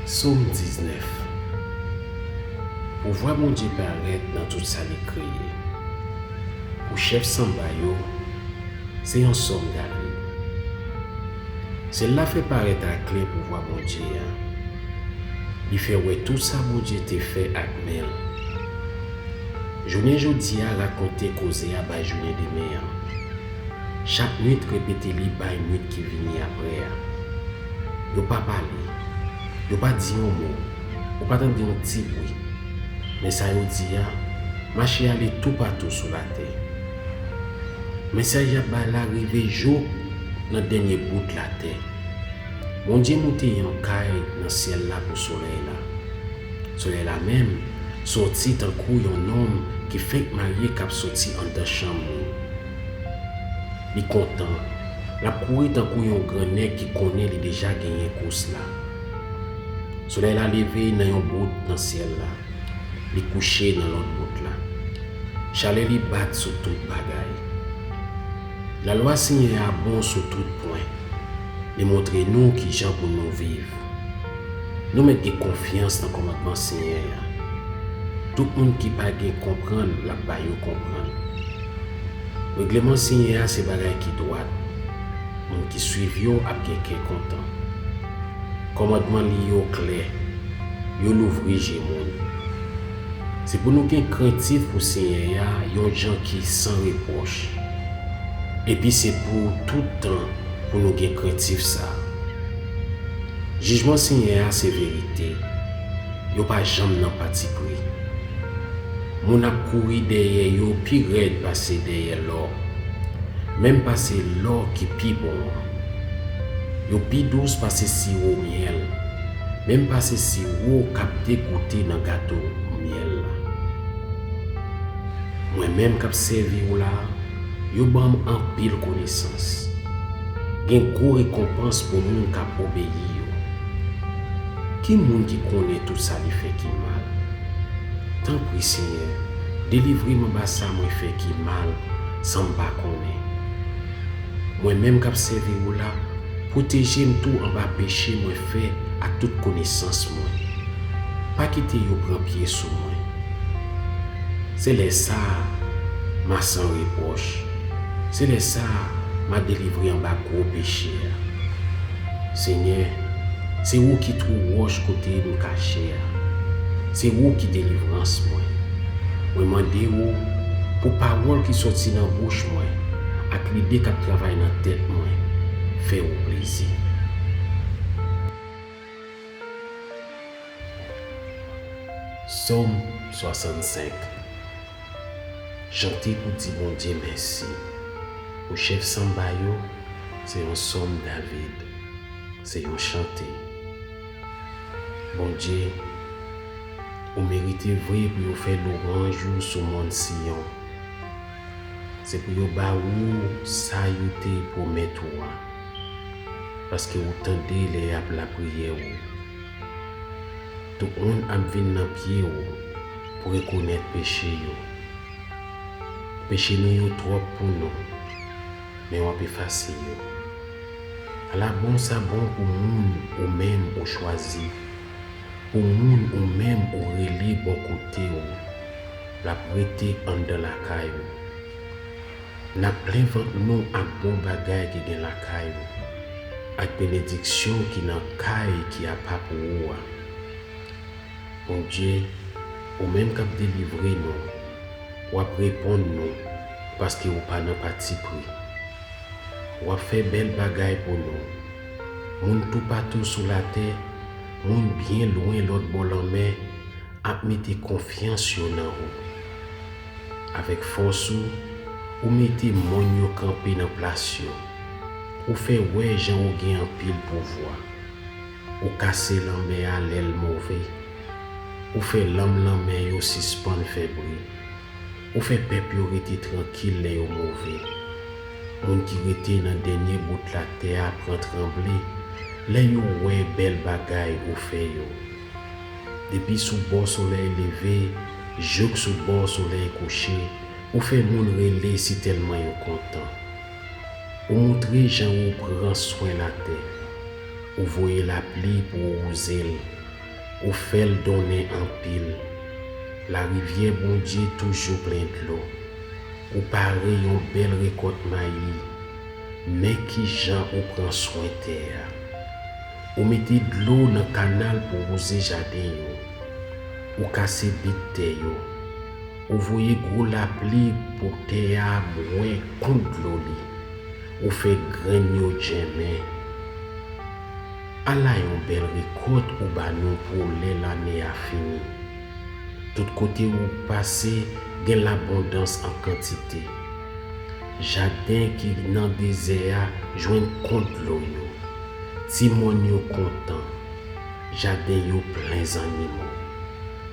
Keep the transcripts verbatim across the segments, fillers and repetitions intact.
Sòm diznèf. Pouvwa Bondye parèt nan tout sa li kreye. Pou chèf sanba yo, se yon sòm David. Syèl la fè parèt aklè pouvwa Bondye a. Li fè wè tout sa Bondye te fè ak men l. Jounen jodi a rakonte koze a bay jounen demen an. Chak nwit repete li bay nwit ki vini apre a. Yo pa pale, yo pa di yon mo, ou pa tande yon ti bri. Men sa yo di a mache ale toupatou sou latè. Mesaj y ap bay la rive jouk nan dènye bout latè. Bondye moute yon kay nan syèl la pou solèy la. Solèy la menm sòti tankou yon nonm ki fenk marye k ap sòti anndan chanm li. Li kontan, l ap kouri tankou yon grannèg ki konnen li deja genyen kous la. Solèy la leve nan yon bout nan syèl la. Li kouche nan lòt bout la. Chalè li bat sou tout bagay. Lalwa Senyè a bon sou tout pwen. Li montre nou kijan pou nou viv. Nou mèt gen konfyans nan kòmandman Senyè a. Tout moun ki pa gen konprann, l ap ba yo konprann. Regleman Senyè a se bagay ki dwat. Moun ki suiv yo ap gen kè kontan. Kòmandman li yo klè, yo louvri je moun. Se pou nou gen krentif pou Senyè a yon jan ki san repwòch. Epi se pou tout tan pou nou gen krentif sa a. Jijman Senyè a se verite, yo pa janm nan patipri. Moun ap kouri dèyè yo pi rèd pase dèyè lò, menm pase lò ki pi bon an. Yo pi dous pase siwo myèl, menm pase siwo k ap degoute nan gato myèl la. Mwen menm k ap sèvi w la, yo ban m anpil konesans. Gen gwo rekonpans pou moun k ap obeyi yo. Ki moun ki konnen tout sa li fè ki mal? Tanpri, Senyè, delivre m anba sa mwen fè ki mal san m pa konnen. Mwen menm k ap sèvi w la, pwoteje m tou anba peche mwen fè ak tout konesans mwen. Pa kite yo pran pye sou mwen. Se lè sa a, m a san repwòch. Se lè sa a, m a delivre anba gwo peche a. Senyè, se ou ki twou wòch kote m kache a. Se ou ki delivrans mwen. Mwen mande w pou pawòl ki sòti nan bouch mwen ak lide k ap travay nan tèt mwen fè ou plezi. Sòm swasannsenk. Chante pou di Bondye mèsi. Pou chèf sanba yo, se yon sòm David. Se yon chante. Bondye, ou merite vre pou yo fè lwanj ou sou mòn Siyon. Se pou yo ba ou sa yo te pwomèt ou a, paske ou tande lè y ap lapriyè ou. Tout moun ap vin nan pye ou pou rekonèt peche yo. Peche nou yo twòp pou nou, men w ap efase yo. Ala bon sa bon pou moun ou menm ou chwazi, pou moun ou menm ou rele bò kote w, l ap rete anndan lakay ou. N ap plen vant nou ak bon bagay ki gen lakay ou, ak benediksyon ki nan kay ki apa pou ou a. Bondye, ou menm k ap delivre nou, w ap reponn nou, paske ou pa nan patipri. W ap fè bèl bagay pou nou. Moun toupatou sou latè, moun byen lwen lòt bò lanmè, ap mete konfyans yo nan ou. Avèk fòs ou, ou mete mòn yo kanpe nan plas yo. Ou fè wè jan ou gen anpil pouvwa. Ou kase lanmè a lè l move. Ou fè lanm lanmè yo sispann fè bri. Ou fè pèp yo rete trankil lè yo move. Moun ki rete nan dènye bout latè a pran tranble lè yo wè bèl bagay ou fè yo. Depi sou bò solèy leve jouk sou bò solèy kouche, ou fè moun rele sitèlman yo kontan. Ou montre jan ou pran swen latè. Ou voye lapli pou wouze l. Ou fè l donnen anpil. Larivyè Bondye toujou plen dlo. Ou pare yon bèl rekòt mayi. Men ki jan ou pran swen tè a. Ou mete dlo nan kanal pou wouze jaden yo. Ou kase bit tè yo. Ou voye gwo lapli pou tè a bwè kont dlo li. Ou fè grenn yo djenmen. Ala yon bèl rekòt ou ba nou pou lè lane a fini. Tout kote ou pase, gen labondans an kantite. Jaden ki nan dezè a jwenn kont dlo yo. Timoun yo kontan. Jaden yo plen zannimo.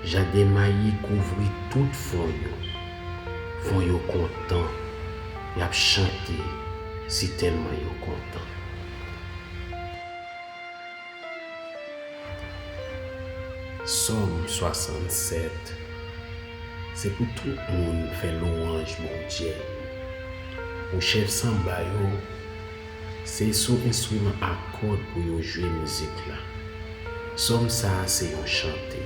Jaden mayi kouvri tout fon yo. Fon yo kontan. Y ap chante, si tèlman yo kontan. Sòm swasannsèt. Se pou tout moun fè lwanj Bondye. Pou chèf sanba yo, se sou enstriman a kòd pou yo jwe mizik la. Sòm sa a se yon chante.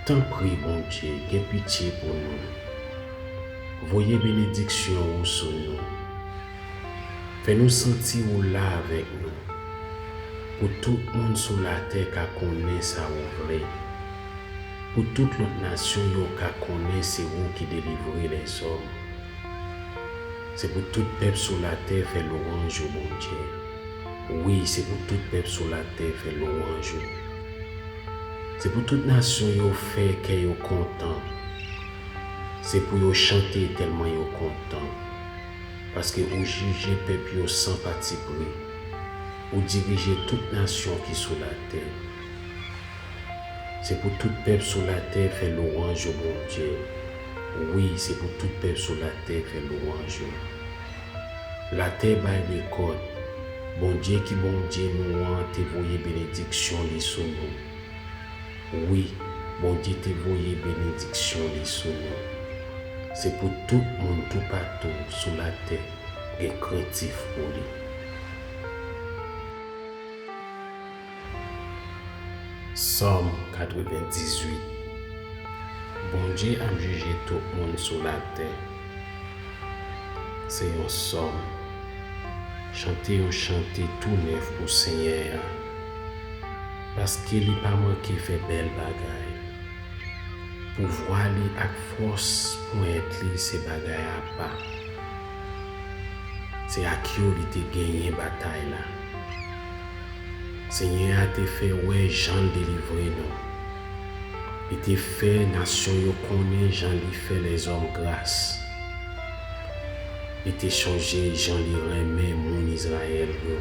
Tanpri, Bondye, gen pitye pou nou. Voye benediksyon ou sou nou. Fè nou santi ou la avèk nou. Pou tout moun sou latè ka konnen sa ou vle. Pou tout lòt nasyon yo ka konnen se ou ki delivre lèzòm. Se pou tout pèp sou latè fè lwanj ou, Bondye. Wi, se pou tout pèp sou latè fè lwanj ou. Se pou tout nasyon yo fè kè yo kontan. Se pou yo chante tèlman yo kontan. Paske ou jije pèp yo san patipri. Ou dirije tout nasyon ki sou latè. Se pou tout pèp sou latè fè lwanj ou, Bondye. Wi, se pou tout pèp sou latè fè lwanj ou. Latè bay rekòt. Bondye ki Bondye nou an te voye benediksyon li sou nou. Wi, Bondye te voye benediksyon li sou nou. Se pou tout moun toupatou sou latè gen krentif pou li. Sòm katrevendizuit. Bondye ap jije tout moun sou latè. Se yon sòm. Chante yon chante tou nèf pou Senyè a, paske li pa manke fè bèl bagay. Pouvwa li ak fòs ponyèt li se bagay apa. Se ak yo li te genyen batay la. Senyè a te fè wè jan l delivre nou. Li te fè nasyon yo konnen jan li fè lèzòm gras. Li te chonje jan li renmen moun Izrayèl yo.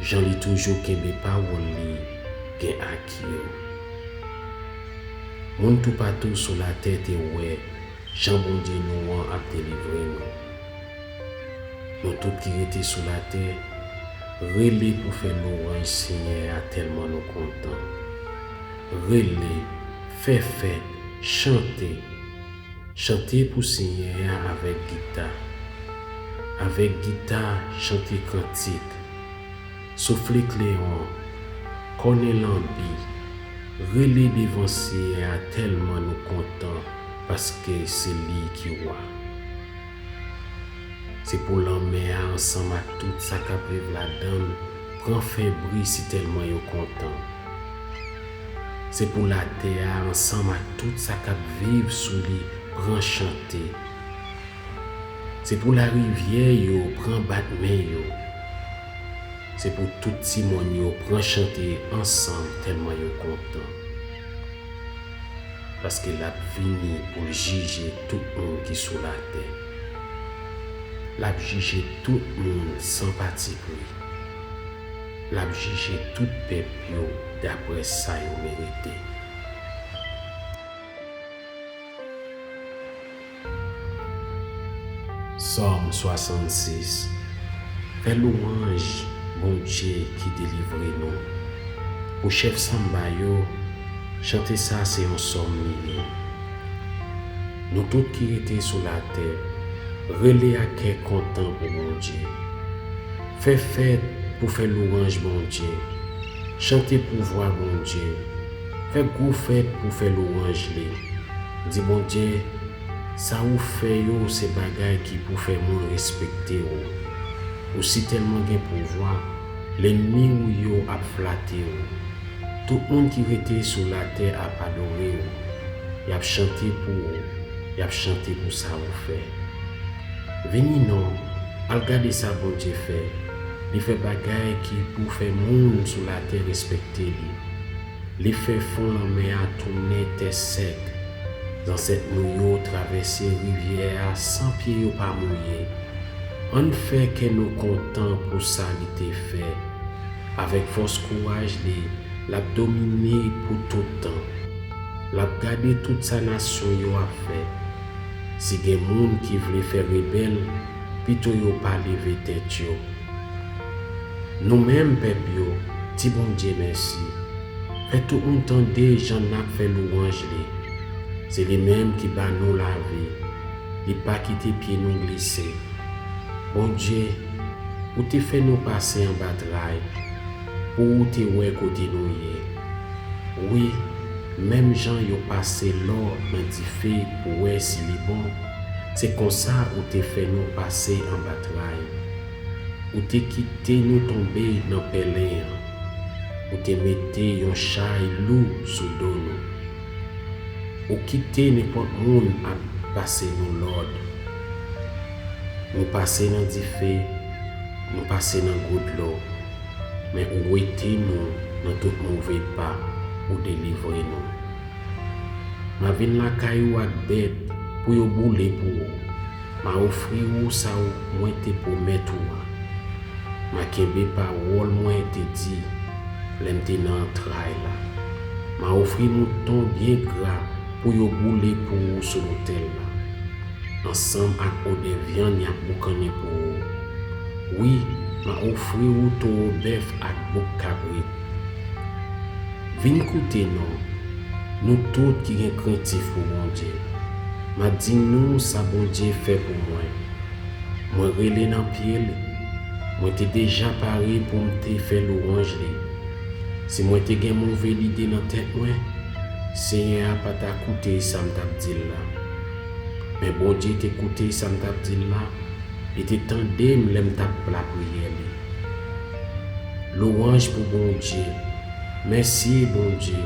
Jan li toujou kenbe pawòl li gen ak yo. Moun toupatou sou latè te wè jan Bondye nou an ap delivre nou. Nou tout ki rete sou latè, rele pou fè lwanj Senyè a tèlman nou kontan. Rele, fè fèt, chante. Chante pou Senyè a avèk gita. Avèk gita, chante kantik. Soufle klewon, kònen lanbi, rele devan Senyè a tèlman nou kontan, paske se li ki wa. Se pou lanmè a ansanm ak tout sa k ap viv ladan l pran febri si tèlman yo kontan. Se pou latè a ansanm ak tout sa k ap viv sou li pran chante. Se pou larivyè yo pran bat men yo. Se pou tout timoun yo pran chante ansanm tèlman yo kontan. Paske l ap vini pou l jije tout moun ki sou latè. L ap jije tout moun san patipri. L ap jije tout pèp yo daprè sa yo merite. Sòm swasannsis. Fè lwanj Bondye ki delivre nou. Pou chèf sanba yo, chante sa se yon sòm li ye. Nou tout ki rete sou latè, rele ak kè kontan pou Bondye. Fè fèt pou fè lwanj Bondye. Chante pouvwa Bondye. Fè gwo fèt pou fè lwanj li. Di Bondye, sa ou fè yo se bagay ki pou fè moun respekte w. Ou sitèlman gen pouvwa, lènmi w yo ap flate w. Tout moun ki rete sou latè ap adore w. Y ap chante pou ou, y ap chante pou sa ou fè. Vini non, al gade sa Bondye fè. Li fè bagay ki pou fè moun sou latè respekte li. Li fè fon lanmè a tounen tè sèk. Zansèt nou yo travèse rivyè a san pye yo pa mouye. Ann fè kè nou kontan pou sa li te fè. Avèk fòs kouraj li, l ap domine pou tout tan. L ap gade tout sa nasyon yo ap fè. Si gen moun ki vle fè rebèl, pito yo pa leve tèt yo. Nou menm pèp yo, di Bondye mèsi. Fè tout moun tande jan n ap fè lwanj li. Se li menm ki ba nou lavi. Li pa kite pye nou glise. Bondye, ou te fè nou pase anba tray, pou ou te wè kote nou ye. Wi, menm jan yo pase lò nan dife pou wè si li bon, se konsa ou te fè nou pase anba tray. Ou te kite nou tonbe nan pèlen an. Ou te mete yon chay lou sou do nou. Ou kite nenpòt moun ap pase nou lòd. Nou pase nan dife, nou pase nan gwo dlo, men ou wete nou nan tout move pa, ou delivre nou. M a vin lakay ou ak bèt pou yo boule pou ou. M a ofri ou sa ou mwen te pwomèt ou a. M a kenbe pawòl mwen te di lè m te nan antray la. M a ofri mouton byen gra pou yo boule pou ou sou lotèl la, ansanm ak odè vyann y ap boukannen pou ou. Wi, m a ofri ou towo bèf ak bouk kabrit. Vin koute non, nou tout ki gen krentif pou Bondye. M a di nou sa Bondye fè pou mwen. Mwen rele nan pye l. Mwen te deja pare pou m te fè lwanj li. Si mwen te gen move lide nan tèt mwen, Senyè a pa ta koute sa m t ap di l la. Men Bondye te koute sa m t ap di l la, li te tande m lè m t ap lapriyè li. Lwanj pou Bondye. Mèsi, Bondye,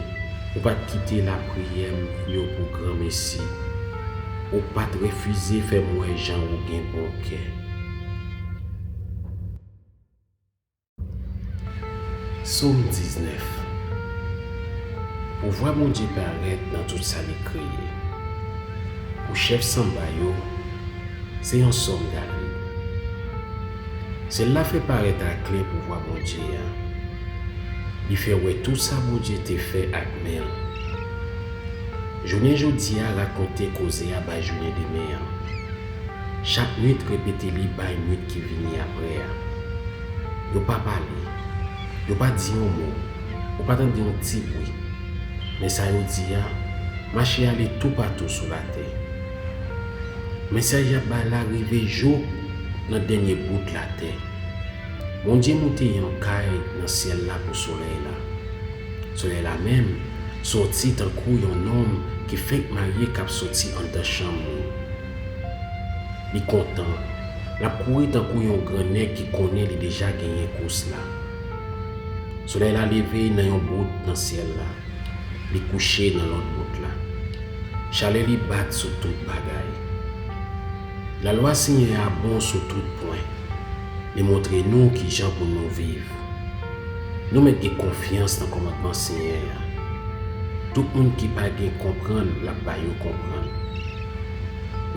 ou pa t kite lapriyè m yo pou granmesi. Ou pa t refize fè m wè jan ou gen bon kè. Sòm diznèf. Pouvwa Bondye parèt nan tout sa li kreye. Pou chèf sanba yo, se yon sòm David. Syèl la fè parèt aklè pouvwa Bondye a. Li fè wè tout sa Bondye te fè ak men l. Jounen jodi a rakonte koze a bay jounen demen an. Chak nwit repete li bay nwit ki vini apre a. Yo pa pale. Yo pa di yon mo. Ou pa tande yon ti bri. Men sa yo di a mache ale toupatou sou latè. Mesaj y ap bay la rive jouk nan dènye bout latè. Bondye moute yon kay nan syèl la pou solèy la. Solèy la menm sòti tankou yon nonm ki fenk marye k ap soti anndan chanm li. Li kontan, l ap kouri tankou yon grannèg ki konnen li deja genyen kous la. Solèy la leve nan yon bout nan syèl la. Li kouche nan lòt bout la. Chalè li bat sou tout bagay. Lalwa Senyè a bon sou tout pwen. Li montre nou kijan pou nou viv. Nou mèt gen konfyans nan kòmandman Senyè a. Tout moun ki pa gen konprann, l ap ba yo konprann.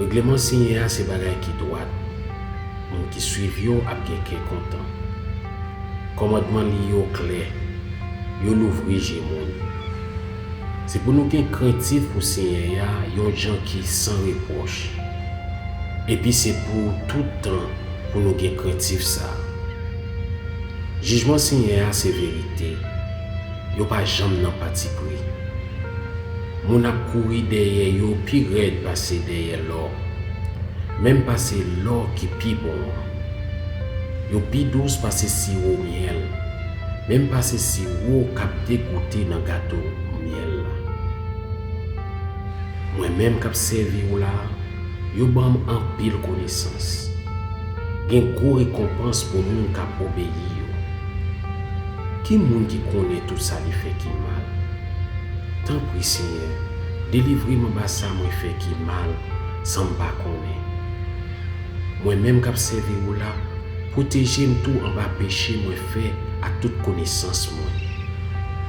Regleman Senyè a se bagay ki dwat. Moun ki suiv yo ap gen kè kontan. Kòmandman li yo klè, yo louvri je moun. Se pou nou gen krentif pou Senyè a yon jan ki san repwòch. Epi se pou tout tan pou nou gen krentif sa a. Jijman Senyè a se verite, yo pa janm nan patipri. Moun ap kouri dèyè yo pi rèd pase dèyè lò, menm pase lò ki pi bon an. Yo pi dous pase siwo myèl, Men m pase siwo k ap degoute nan gato myèl la. Mwen menm k ap sèvi w la, yo ban m anpil konesans. Gen gwo rekonpans pou moun k ap obeyi yo. Ki moun ki konnen tout sa li fè ki mal? Tanpri, Senyè, delivre m anba sa mwen fè ki mal san m pa konnen. Mwen menm k ap sèvi w la, pwoteje m tou anba peche mwen fè ak tout konesans mwen.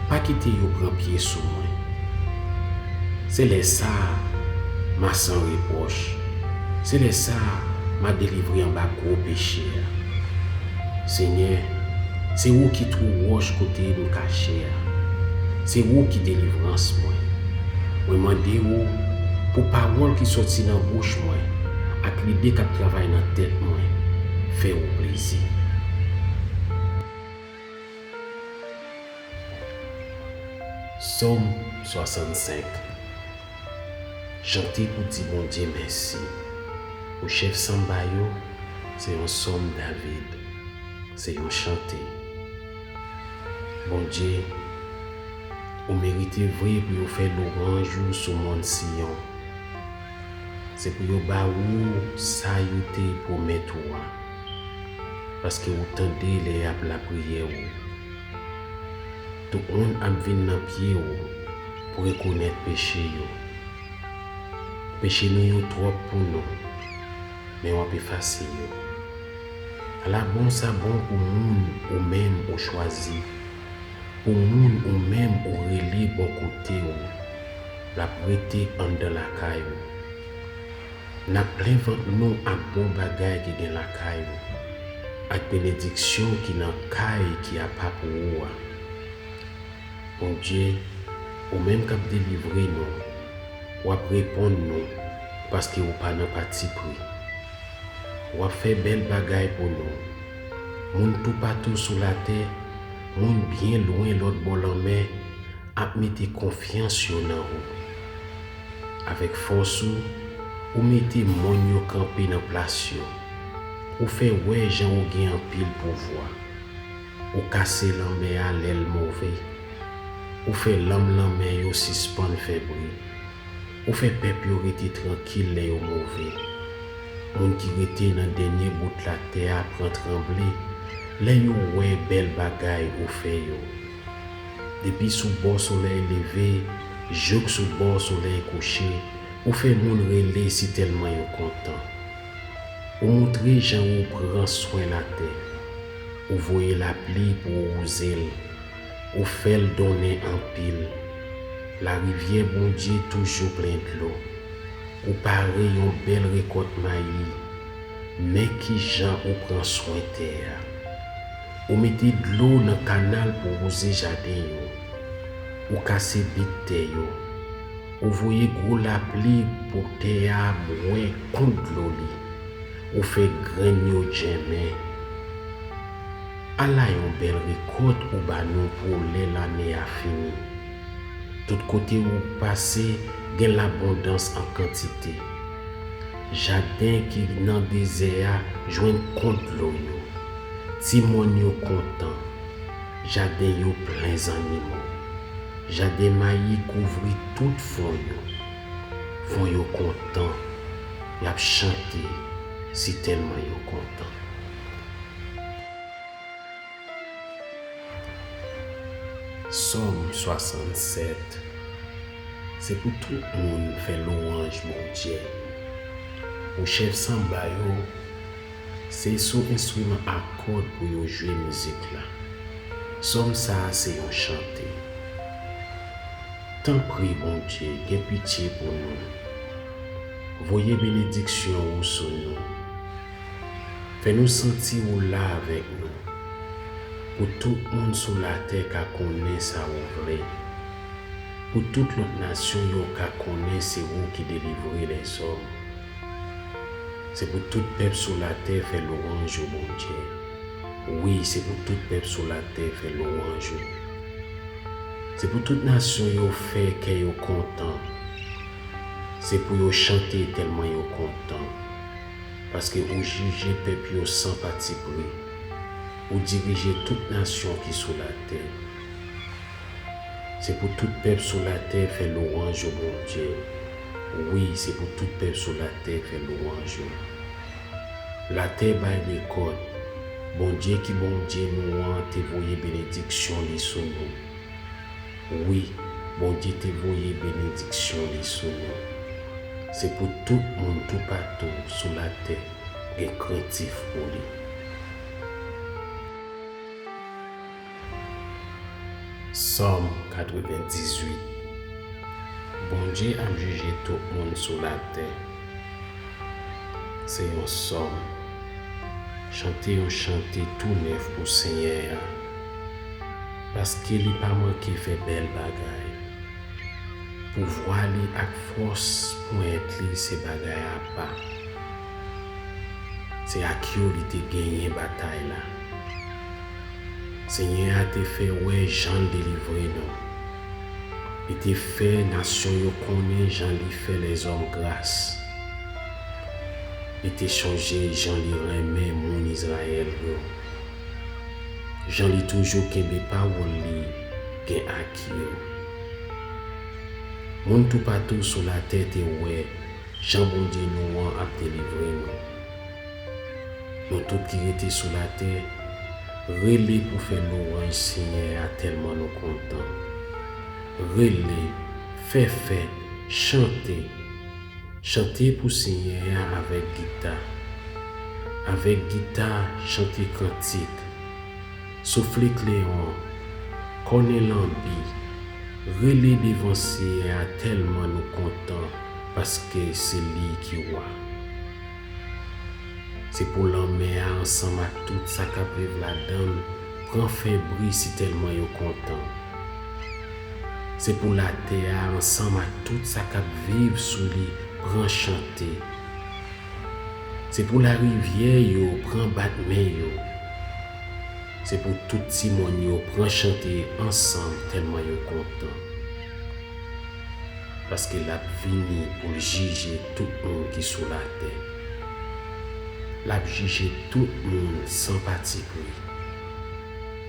Pa kite yo pran pye sou mwen. Se lè sa a, m a san repwòch. Se lè sa a, m a delivre anba gwo peche a. Senyè, se ou ki twou wòch kote m kache a. Se ou ki delivrans mwen. Mwen mande w pou pawòl ki soti nan bouch mwen ak lide k ap travay nan tèt mwen fè ou plezi. Sòm swasannsenk. Chante pou di Bondye mèsi. Pou chèf sanba yo, se yon sòm David. Se yon chante. Bondye, ou merite vre pou yo fè lwanj ou sou mòn Siyon. Se pou yo ba ou sa yo te pwomèt ou a, paske ou tande lè y ap lapriyè ou. Tout moun ap vin nan pye ou pou rekonèt peche yo. Peche nou yo twòp pou nou, men w ap efase yo. Ala bon sa bon pou moun ou menm ou chwazi, pou moun ou menm ou rele bò kote w, l ap rete anndan lakay ou. N ap plen vant nou ak bon bagay ki gen lakay ou, ak benediksyon ki nan kay ki apa pou ou a. Bondye, ou menm k ap delivre nou, w ap reponn nou, paske ou pa nan patipri. W ap fè bèl bagay pou nou. Moun toupatou sou latè, moun byen lwen lòt bò lanmè, ap mete konfyans yo nan ou. Avèk fòs ou, ou mete mòn yo kanpe nan plas yo. Ou fè wè jan ou gen anpil pouvwa. Ou kase lanmè a lè l move. Ou fè lanm lanmè yo sispann fè bri. Ou fè pèp yo rete trankil lè yo move. Moun ki rete nan dènye bout latè a pran tranble lè yo wè bèl bagay ou fè yo. Depi sou bò solèy leve jouk sou bò solèy kouche, ou fè moun rele sitèlman yo kontan. Ou montre jan ou pran swen latè. Ou voye lapli pou wouze l. Ou fè l donnen anpil. Larivyè Bondye toujou plen dlo. Ou pare yon bèl rekòt mayi. Men kijan ou pran swen tè a. Ou mete dlo nan kanal pou wouze jaden yo. Ou kase bit tè yo. Ou voye gwo lapli pou tè a bwè kont dlo li. Ou fè grenn yo djenmen. Ala yon bèl rekòt ou ba nou pou lè lane a fini. Tout kote ou pase, gen labondans an kantite. Jaden ki nan dezè a jwenn kont dlo yo. Ti mòn yo kontan. Jaden yo plen zannimo. Jaden mayi kouvri tout fon yo. Fon yo kontan. Y ap chante, sitèlman yo kontan. Sòm swasannsèt. Se pou tout moun fè lwanj Bondye. Pou chèf sanba yo, se sou enstriman a kòd pou yo jwe mizik la. Sòm sa a se yon chante. Tanpri, Bondye, gen pitye pou nou. Voye benediksyon ou sou nou. Fè nou santi ou la avèk nou. Pou tout moun sou latè ka konnen sa ou vle. Pou tout lòt nasyon yo ka konnen se ou ki delivre lèzòm. Se pou tout pèp sou latè fè lwanj ou, Bondye. Wi, se pou tout pèp sou latè fè lwanj ou. Se pou tout nasyon yo fè kè yo kontan. Se pou yo chante tèlman yo kontan. Paske ou jije pèp yo san patipri. Ou dirije tout nasyon ki sou latè. Se pou tout pèp sou latè fè lwanj ou, Bondye. Wi, se pou tout pèp sou latè fè lwanj ou. Latè bay rekòt. Bondye ki Bondye nou an te voye benediksyon li sou nou. Wi, Bondye te voye benediksyon li sou nou. Se pou tout moun toupatou sou latè gen krentif pou li. Sòm katrevendizuit. Bondye ap jije tout moun sou latè. Se yon sòm. Chante yon chante tou nèf pou Senyè a, paske li pa manke fè bèl bagay. Pouvwa li ak fòs ponyèt li se bagay apa. Se ak yo li te genyen batay la. Senyè a te fè wè jan l delivre nou. Li te fè nasyon yo konnen jan li fè lèzòm gras. Li te chonje jan li renmen moun Izrayèl yo. Jan li toujou kenbe pawòl li gen ak yo. Moun toupatou sou latè te wè jan Bondye nou an ap delivre nou. Nou tout ki rete sou latè, rele pou fè lwanj Senyè a tèlman nou kontan. Rele, fè fèt, chante. Chante pou Senyè a avèk gita. Avèk gita, chante kantik. Soufle klewon, kònen lanbi, rele devan Senyè a tèlman nou kontan, paske se li ki wa. Se pou lanmè a ansanm ak tout sa k ap viv ladan l pran febri sitèlman yo kontan. Se pou latè a ansanm ak tout sa k ap viv sou li pran chante. Se pou larivyè yo pran bat men yo. Se pou tout ti mòn yo pran chante ansanm tèlman yo kontan. Paske l ap vini pou l jije tout moun ki sou latè. L ap jije tout moun san patipri.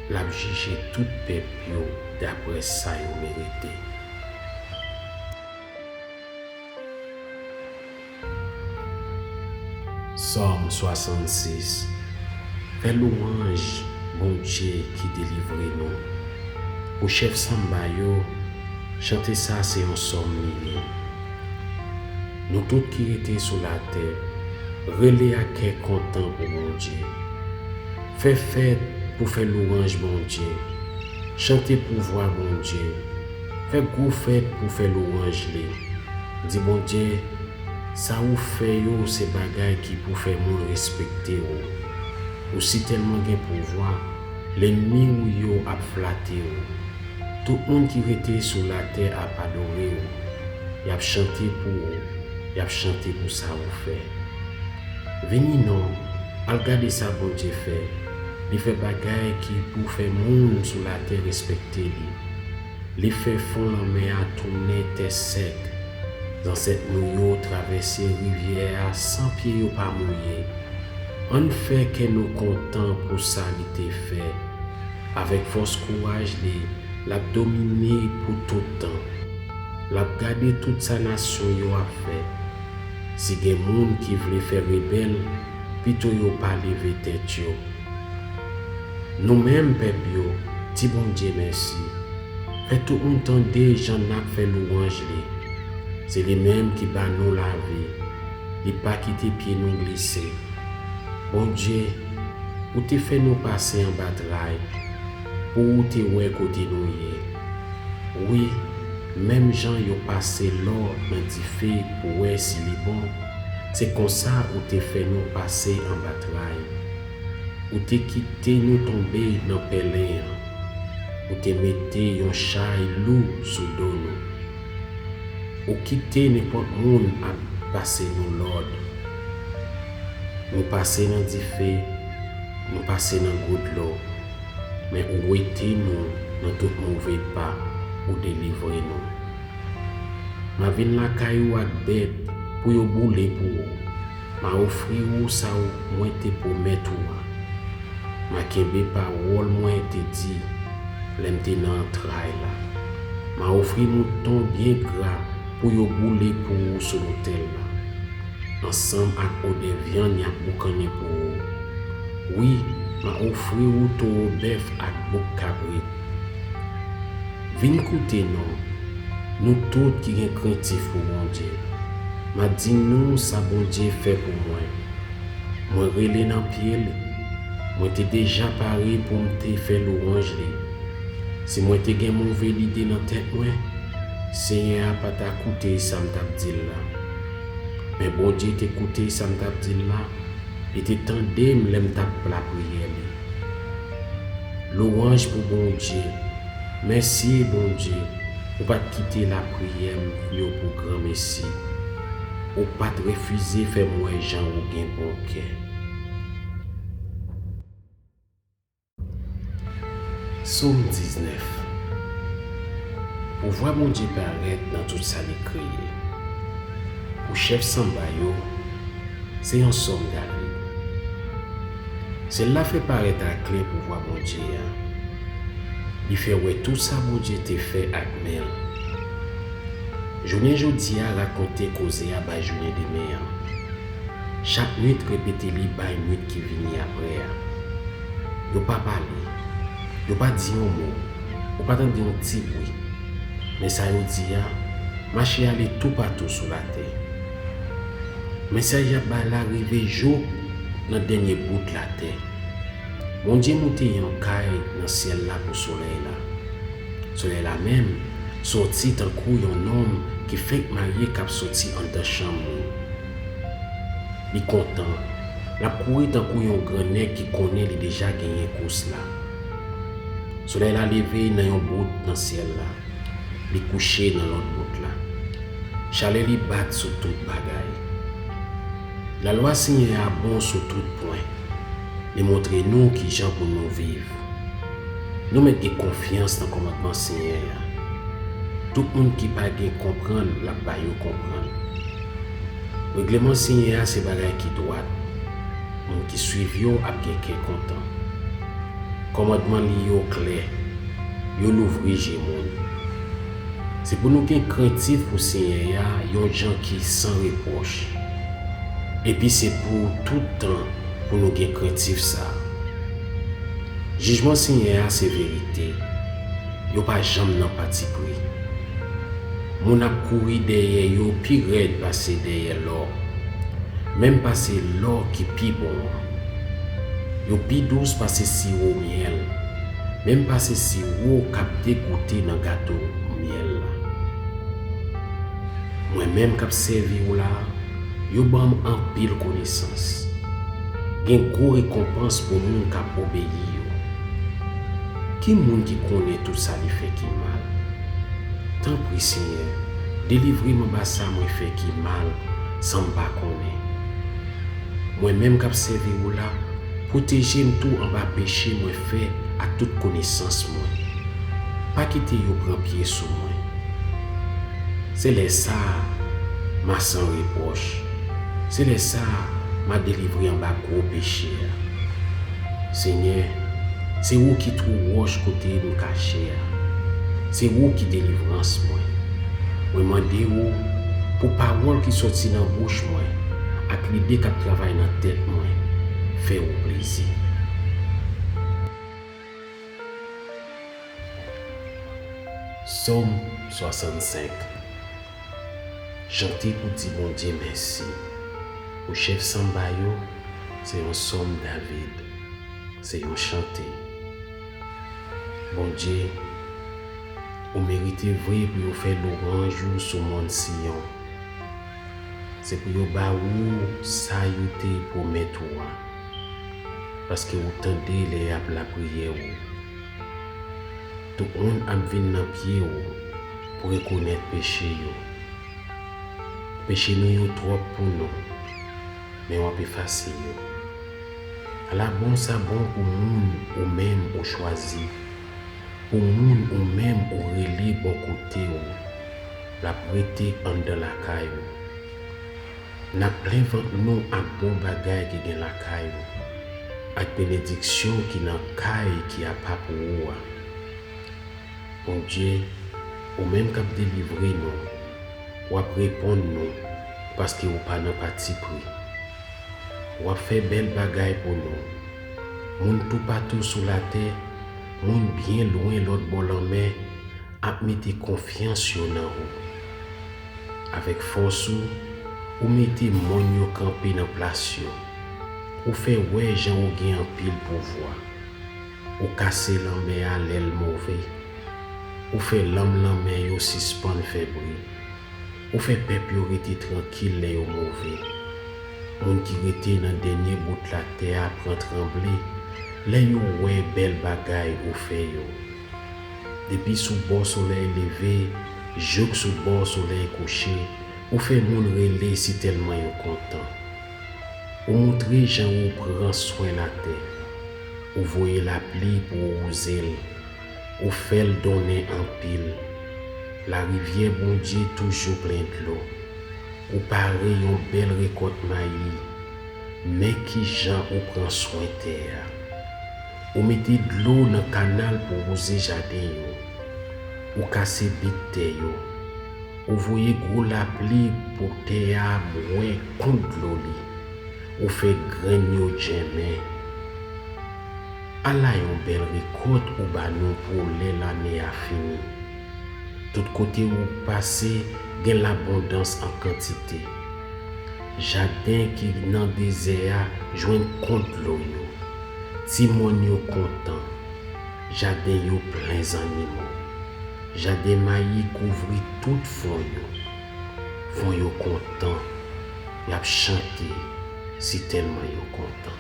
L ap jije tout pèp yo daprè sa yo merite. Sòm swasannsis. Fè lwanj Bondye ki delivre nou. Pou chèf sanba yo, chante sa se yon sòm li ye. Nou tout ki rete sou latè, rele ak kè kontan pou Bondye. Fè fèt pou fè lwanj Bondye. Chante pouvwa Bondye. Fè gwo fèt pou fè lwanj li. Di Bondye, sa ou fè yo se bagay ki pou fè moun respekte w. Ou sitèlman gen pouvwa, lènmi w yo ap flate w. Tout moun ki rete sou latè ap adore w. Y ap chante pou ou, y ap chante pou sa ou fè. Vini non, al gade sa Bondye fè. Li fè bagay ki pou fè moun sou latè respekte li. Li fè fon lanmè a tounen tè sèk. Zansèt nou yo travèse rivyè a san pye yo pa mouye. Ann fè kè nou kontan pou sa li te fè. Avèk fòs kouraj li, l ap domine pou tout tan. L ap gade tout sa nasyon yo ap fè. Si gen moun ki vle fè rebèl, pito yo pa leve tèt yo. Nou menm pèp yo, di Bondye mèsi. Fè tout moun tande jan n ap fè lwanj li. Se li menm ki ba nou lavi. Li pa kite pye nou glise. Bondye, ou te fè nou pase anba tray, pou ou te wè kote nou ye. Wi, menm jan yo pase lò nan dife pou wè si li bon, se konsa ou te fè nou pase anba tray. Ou te kite nou tonbe nan pèlen an. Ou te mete yon chay lou sou do nou. Ou kite nenpòt moun ap pase nou lòd. Nou pase nan dife, nou pase nan gwo dlo, men ou wete nou nan tout move pa, ou delivre nou. M a vin lakay ou ak bèt pou yo boule pou ou. M a ofri ou sa ou mwen te pwomèt ou a. M a kenbe pawòl mwen te di lè m te nan antray la. M a ofri mouton byen gra pou yo boule pou ou sou lotèl la, ansanm ak odè vyann y ap boukannen pou ou. Wi, m a ofri ou towo bèf ak bouk kabrit. Vin koute non, nou tout ki gen krentif pou Bondye. M a di nou sa Bondye fè pou mwen. Mwen rele nan pye l. Mwen te deja pare pou m te fè lwanj li. Si mwen te gen move lide nan tèt mwen, Senyè a pa ta koute sa m t ap di l la. Men Bondye te koute sa m t ap di l la, li te tande m lè m t ap lapriyè li. Lwanj pou Bondye. Mèsi, Bondye, ou pa t kite lapriyè m yo pou granmesi. Ou pa t refize fè m wè jan ou gen bon kè. Sòm diznèf. Pouvwa Bondye parèt nan tout sa li kreye. Pou chèf sanba yo, se yon sòm David. Syèl la fè parèt aklè pouvwa Bondye a. Li fè wè tout sa Bondye te fè ak men l. Jounen jodi a rakonte koze a bay jounen demen an. Chak nwit repete li bay nwit ki vini apre a. Yo pa pale, yo pa di yon mo, ou pa tande yon ti bri. Men sa yo di a mache ale toupatou sou latè. Mesaj y ap bay la rive jouk nan dènye bout latè. Bondye moute yon kay nan syèl la pou solèy la. Solèy la menm soti tankou yon nonm ki fenk marye k ap soti anndan chanm li. Li kontan, l ap kouri tankou yon gran nèg ki konnen li deja genyen kous la. Solèy la leve nan yon bout nan syèl la. Li kouche nan lòt bout la. Chalè li bat sou tout bagay. Lalwa Senyè a bon sou tout pwen. Li montre nou kijan pou nou viv. Nou mèt gen konfyans nan kòmandman Senyè a. Tout moun ki pa gen konprann, l ap ba yo konprann. Regleman Senyè a se bagay ki dwat. Moun ki suiv yo ap gen kè kontan. Kòmandman li yo klè, yo louvri je moun. Se pou nou gen krentif pou Senyè a yon jan ki san repwòch. Epi se pou tout tan pou nou gen krentif sa a. Jijman Senyè a se verite, yo pa janm nan patipri. Moun ap kouri dèyè yo pi rèd pase dèyè lò, menm pase lò ki pi bon an. Yo pi dous pase siwo myèl, menm pase siwo k ap degoute nan gato myèl la. Mwen menm k ap sèvi w la, yo ban m anpil konesans. Gen gwo rekonpans pou moun k ap obeyi yo. Ki moun ki konnen tout sa li fè ki mal? Tanpri, Senyè, delivre m anba sa mwen fè ki mal san m pa konnen. Mwen menm k ap sèvi w la, pwoteje m tou anba peche mwen fè ak tout konesans mwen. Pa kite yo pran pye sou mwen. Se lè sa a, m a san repwòch. Se lè sa a, m a delivre anba gwo peche a. Senyè, se ou ki twou wòch kote m kache a. Se ou ki delivrans mwen. Mwen mande w pou pawòl ki soti nan bouch mwen ak lide k ap travay nan tèt mwen fè ou plezi. Sòm swasannsenk. Chante pou di Bondye mèsi. Pou chèf sanba yo, se yon sòm David. Se yon chante. Bondye, ou merite vre pou yo fè lwanj ou sou mòn Siyon. Se pou yo ba ou sa yo te pwomèt ou a, paske ou tande lè y ap lapriyè ou. Tout moun ap vin nan pye ou pou rekonèt peche yo. Peche nou yo twòp pou nou, men w ap efase yo. Ala bon sa bon pou moun ou menm ou chwazi, pou moun ou menm ou rele bò kote w, l ap rete anndan lakay ou. N ap plen vant nou ak bon bagay ki gen lakay ou. ak benediksyon ki nan kay ki apa pou ou a. Bondye, ou menm k ap delivre nou, w ap reponn nou, paske ou pa nan patipri. W ap fè bèl bagay pou nou. Moun toupatou sou latè, moun byen lwen lòt bò lanmè, ap mete konfyans yo nan ou. Avèk fòs ou, ou mete mòn yo kanpe nan plas yo. Ou fè wè jan ou gen anpil pouvwa. Ou kase lanmè a lè l move. Ou fè lanm lanmè yo sispann fè bri. Ou fè pèp yo rete trankil lè yo move. Moun ki rete nan dènye bout latè a pran tranble lè yo wè bèl bagay ou fè yo. Depi sou bò solèy leve jouk sou bò solèy kouche, ou fè moun rele sitèlman yo kontan. Ou montre jan ou pran swen latè. Ou voye lapli pou wouze l. Ou fè l donnen anpil. Larivyè Bondye toujou plen dlo. Ou pare yon bèl rekòt mayi. Men kijan ou pran swen tè a. Ou mete dlo nan kanal pou wouze jaden yo. Ou kase bit tè yo. Ou voye gwo lapli pou tè a bwè kont dlo li. Ou fè grenn yo djenmen. Ala yon bèl rekòt ou ba nou pou lè lane a fini. Tout kote ou pase, gen labondans an kantite. Jaden ki nan dezè a jwenn kont dlo yo. Ti mòn yo kontan. Jaden yo plen zannimo. Jaden mayi kouvri tout fon yo. Fon yo kontan. Y ap chante, sitèlman yo kontan.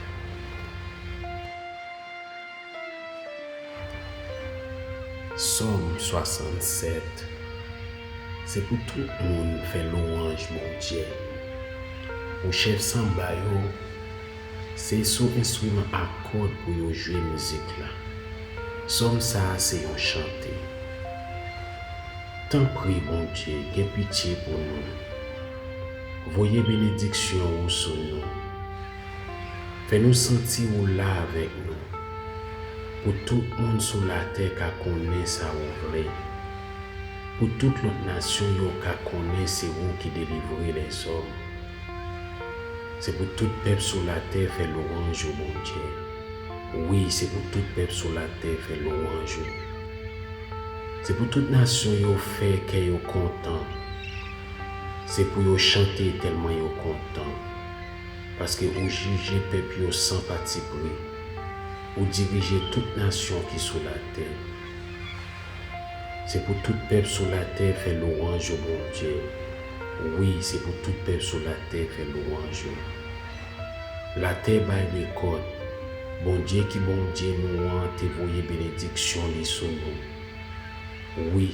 Sòm swasannsèt. Se pou tout moun fè lwanj Bondye. Pou chèf sanba yo, se sou enstriman a kòd pou yo jwe mizik la. Sòm sa a se yon chante. Tanpri, Bondye, gen pitye pou nou. Voye benediksyon ou sou nou. Fè nou santi ou la avèk nou. Pou tout moun sou latè ka konnen sa ou vle. Pou tout lòt nasyon yo ka konnen se ou ki delivre lèzòm. Se pou tout pèp sou latè fè lwanj ou, Bondye. Wi, se pou tout pèp sou latè fè lwanj ou. Se pou tout nasyon yo fè kè yo kontan. Se pou yo chante tèlman yo kontan. Paske ou jije pèp yo san patipri. Ou dirije tout nasyon ki sou latè. Se pou tout pèp sou latè fè lwanj ou, Bondye. Wi, se pou tout pèp sou latè fè lwanj ou. Latè bay rekòt. Bondye ki Bondye nou an te voye benediksyon li sou nou. Wi,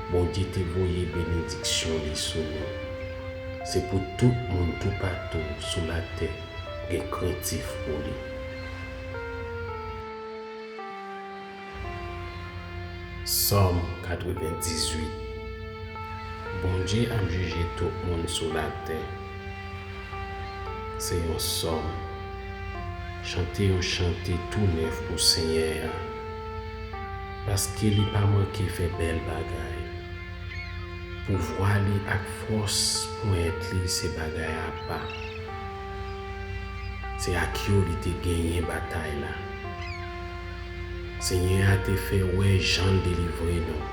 Bondye te voye benediksyon li sou nou. Se pou tout moun toupatou sou latè gen krentif pou li. Sòm katrevendizuit. Bondye ap jije tout moun sou latè. Se yon sòm. Chante yon chante tou nèf pou Senyè a, paske li pa manke fè bèl bagay. Pouvwa li ak fòs ponyèt li se bagay apa. Se ak yo li te genyen batay la. Senyè a te fè wè jan l delivre nou.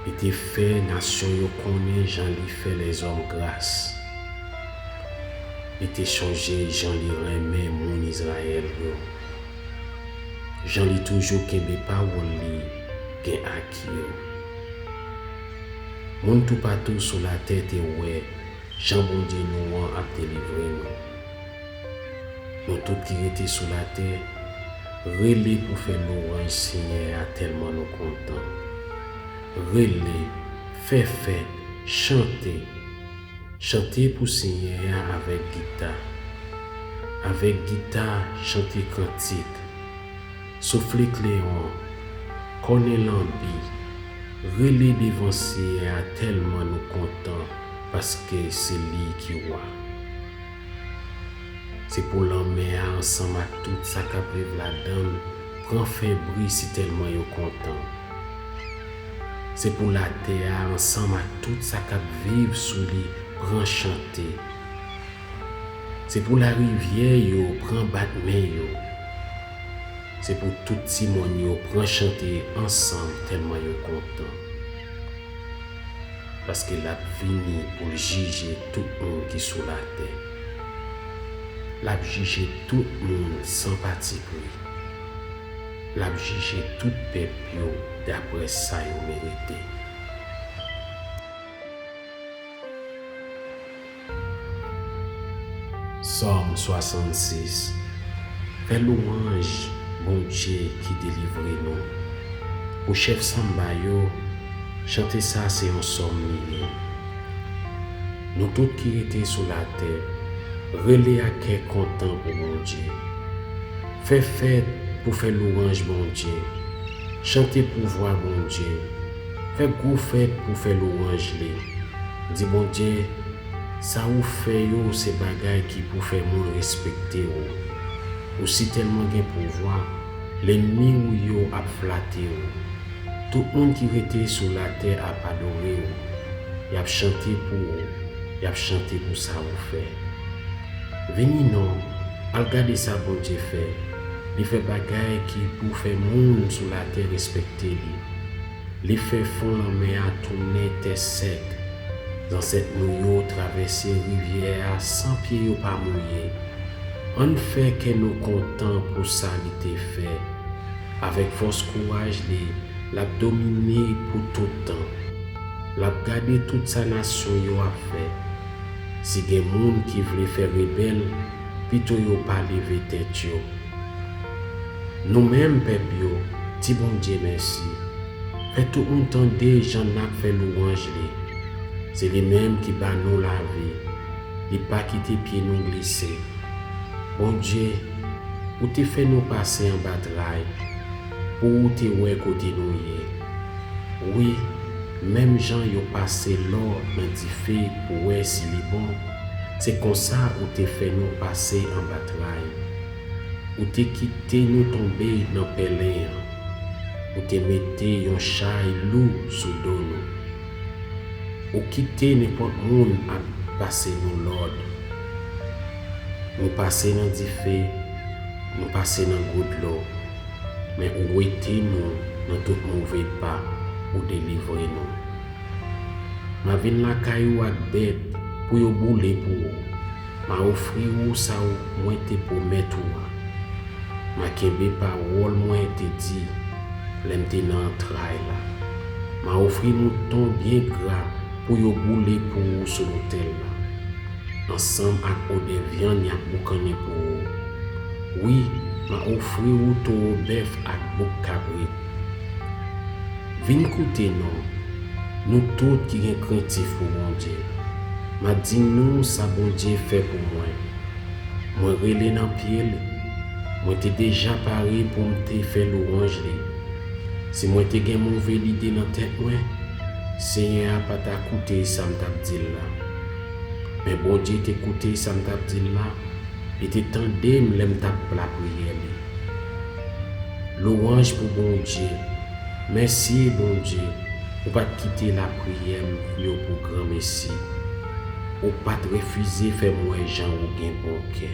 Li te fè nasyon yo konnen jan li fè lèzòm gras. Li te chonje jan li renmen moun Izrayèl yo. Jan li toujou kenbe pawòl li gen ak yo. Moun toupatou sou latè te wè jan Bondye nou an ap delivre nou. Nou tout ki rete sou latè, rele pou fè lwanj Senyè a tèlman nou kontan. Rele, fè fèt, chante. Chante pou Senyè a avèk gita. Avèk gita, chante kantik. Soufle klewon, kònen lanbi, rele devan Senyè a tèlman nou kontan, paske se li ki wa. Se pou lanmè a ansanm ak tout sa k ap viv ladan l pran fè bri sitèlman yo kontan. Se pou latè a ansanm ak tout sa k ap viv sou li pran chante. Se pou larivyè yo pran bat men yo. Se pou tout timoun yo pran chante ansanm tèlman yo kontan. Paske l ap vini pou l jije tout moun ki sou latè. L ap jije tout moun san patipri. L ap jije tout pèp yo dapre sa yo merite. Sòm swasannsis. Fè lwanj Bondye ki delivre nou. Pou chèf sanba yo, chante sa se yon sòm li ye. Nou tout ki rete sou latè, rele ak kè kontan pou Bondye. Fè fèt pou fè lwanj Bondye. Chante pouvwa Bondye. Fè gwo fèt pou fè lwanj li. Di Bondye, sa ou fè yo se bagay ki pou fè moun respekte w. Ou sitèlman gen pouvwa, lènmi w yo ap flate w. Tout moun ki rete sou latè ap adore w. Y ap chante pou ou, y ap chante pou sa ou fè. Vini non, al gade sa Bondye fè. Li fè bagay ki pou fè moun sou latè respekte li. Li fè fon lanmè a tounen tè sèk. Zansèt nou yo travèse rivyè a san pye yo pa mouye. Ann fè kè nou kontan pou sa li te fè. Avèk fòs kouraj li, l ap domine pou tout tan. L ap gade tout sa nasyon yo ap fè. Si gen moun ki vle fè rebèl, pito yo pa leve tèt yo. Nou menm pèp yo, di Bondye mèsi. Fè tout moun tande jan n ap fè lwanj li. Se li menm ki ba nou lavi. Li pa kite pye nou glise. Bondye, ou te fè nou pase anba tray, pou ou te wè kote nou ye. Wi, menm jan yo pase lò nan dife pou wè si li bon, se konsa ou te fè nou pase anba tray. Ou te kite nou tonbe nan pèlen an. Ou te mete yon chay lou sou do nou. Ou kite nenpòt moun ap pase nou lòd. Nou pase nan dife, nou pase nan gwo dlo, men ou wete nou nan tout move pa, ou delivre nou. M a vin lakay ou ak bèt pou yo boule pou ou. M a ofri ou sa ou mwen te pwomèt ou a. M a kenbe pawòl mwen te di lè m te nan antray la. M a ofri mouton byen gra pou yo boule pou ou sou lotèl la, ansanm ak odè vyann y ap boukannen pou ou. Wi, m a ofri ou towo bèf ak bouk kabrit. Vin koute non, nou tout ki gen krentif pou Bondye. M a di nou sa Bondye fè pou mwen. Mwen rele nan pye l. Mwen te deja pare pou m te fè lwanj li. Si mwen te gen move lide nan tèt mwen, Senyè a pa ta koute sa m t ap di l la. Men Bondye te koute sa m t ap di l la, li te tande m lè m t ap lapriyè li. Lwanj pou Bondye! Mèsi Bondye, ou pa t kite lapriyè m yo pou granmesi. Ou pa t refize fè m wè jan ou gen bon kè.